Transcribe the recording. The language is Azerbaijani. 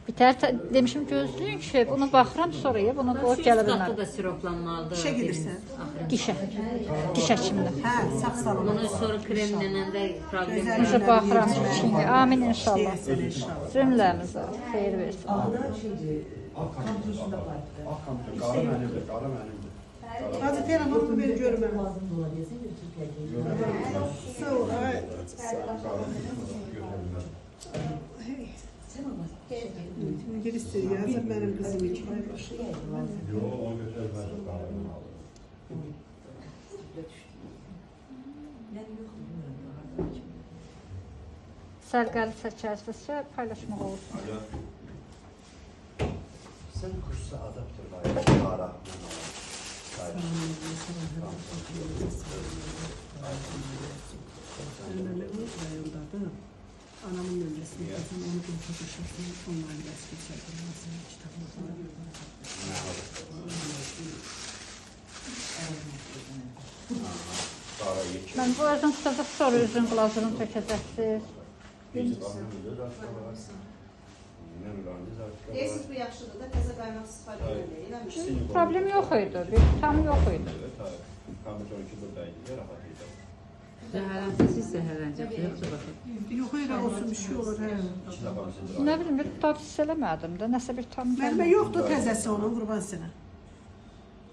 Bitər demişim gözləyin ki, bunu baxıram sonra ya, bunu qoyub gələ Üst qatı bilmərəm. da siroplanmalıdır. İşə gedirsən? Dişə. Diş həkiminə. Hə, sağ salamat. Bunu sonra kremlənəndə problem Gözəl. Necə baxıram şimdi. Amin inşallah. Deyəsən inşallah. Cümləmizə xeyir versin. Qara mənimdir, qara mənimdir. Hacı Teyran, onu ver görməm. Sağ ol. Ay. İngilis dili yazır mənim qızım iki ay başı. Yox, onu götürə bilməz, qara mənim alır. Sərqəli çəkərsinizsə paylaşmaq olsun. Alo. Sən kursa adaptır var, qara mən alır. Mənim əmim rayondadır. Anamın nömrəsini yazdım, onu qrupa qoşarsan, onların dərs keçərdim. Mən sənə kitabı Qara yekə. Mən bu özün tutacaq, sonra üzün glazurunu tökəcəksiniz. Deyirsiz bu yaxşıdır da, təzə qaymaq istifadə eləmək, eləmir. Problem yox idi, bir tam yox idi. Kompüter ki buradaydı, rahat idi. Zəhərlənsə siz zəhərlənəcəksiniz, yoxsa baxın. Yox, elə olsun, bir şey olur, hə. İki dəfə bizim Nə bilim, bir dad hiss eləmədim də, nəsə bir tam Müəllimə yoxdur təzəsi onun, qurban sənə.